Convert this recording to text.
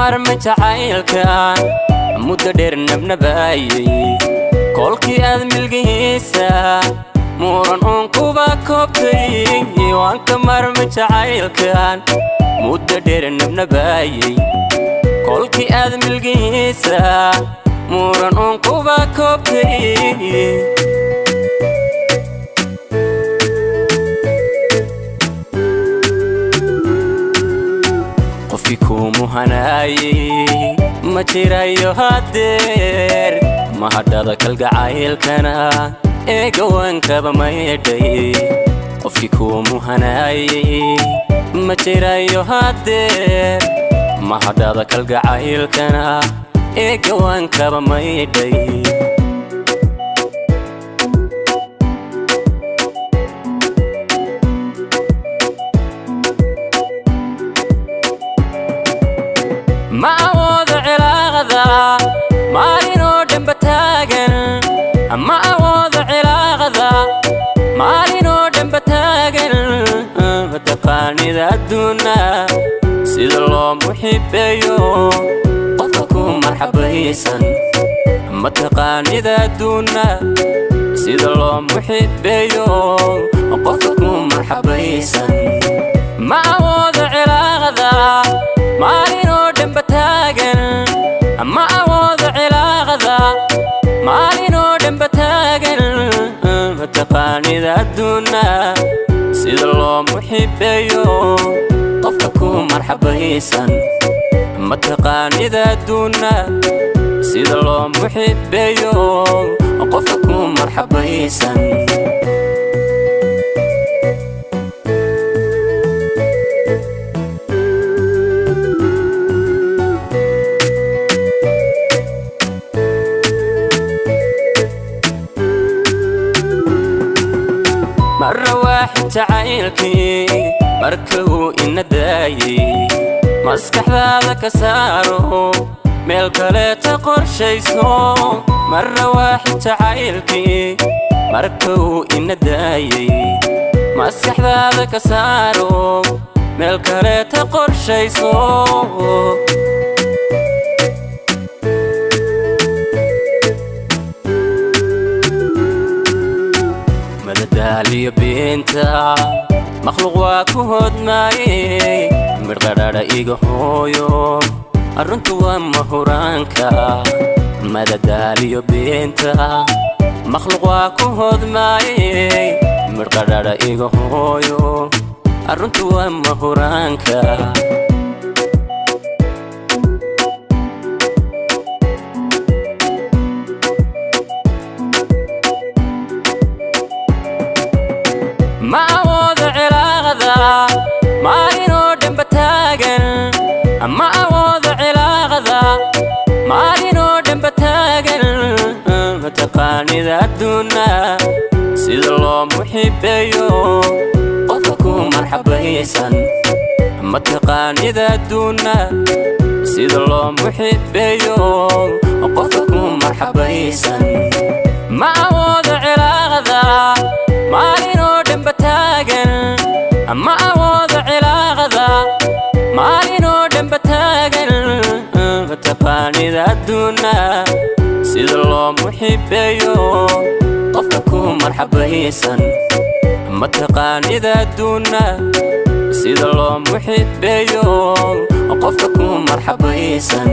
Maarma jacaylka muddo dheer nabnabaayay, kolkii aad milgihiisa muran uun kuba koobtay. Waan ka maarma jacaylkan muddo dheer nabnabaayay, kolkii aad milgihiisa muran uun kuba koobtay. Qofkii kuu muhanaayey ma jirayo hadeer, mahadhada kalgacaylkana ee gawankaba maydhay. Qofkii kuu muhanaayey ma jirayo hadeer, mahadhada kalgacaylkana ee gawankaba maydhay. Ma awoodo cilaaqda maalinoo dhanba taagan, ma awoodo cilaaqda maalinoo dhanba taagan. Mataqaanida adduuna sida loo muxibeeyo qofka ku marxabaysan? Mataqaanida adduuna sida loo muxibeeyo qofka ku marxabaysan? Ma awoodo cilaaqda maalinoo dhanba taagan, ma awoodo cilaaqda maalinoo dhanba taagan. Mataqaanida adduuna sida loo muxibeeyo qofka ku marxabaysan? Mataqaanida adduuna sida loo muxibeeyo qofka ku marxabaysan? Marra waaxid jacaylkii marka uu ina daayey, maskaxdaada ka saaro, meel kaleeta qorshayso. Marra waaxid jacaylkii marka uu ina daayey, maskaxdaada ka saaro, meel kaleeta qorshayso. Madadaaliyo beenta makhluuq waa ku hodmaayey, midhqadhadha iga hooyo, arruntu waa mahuraanka. Madadaaliyo beenta makhluuq waa ku hodmaayey, midhqadhadha iga hooyo, arruntu waa mahuraanka. Ma awoodo cilaaqda maalinoo dhanba taagan, ma awoodo cilaaqda maalinoo dhanba taagan. Mataqaanida adduuna sida loo muxibeeyo qofka ku marxabaysan? Mataqaanida adduuna sida loo muxibeeyo qofka ku marxabaysan? Ma awoodo cilaaqda maalinoo dhanba taagan, ma awoodo cilaaqda maalinoo dhanba taagan. Mataqaanida adduuna sida loo muxibeeyo qofka ku marxabaysan? Mataqaanida adduuna sida loo muxibeeyo qofka ku marxabaysan?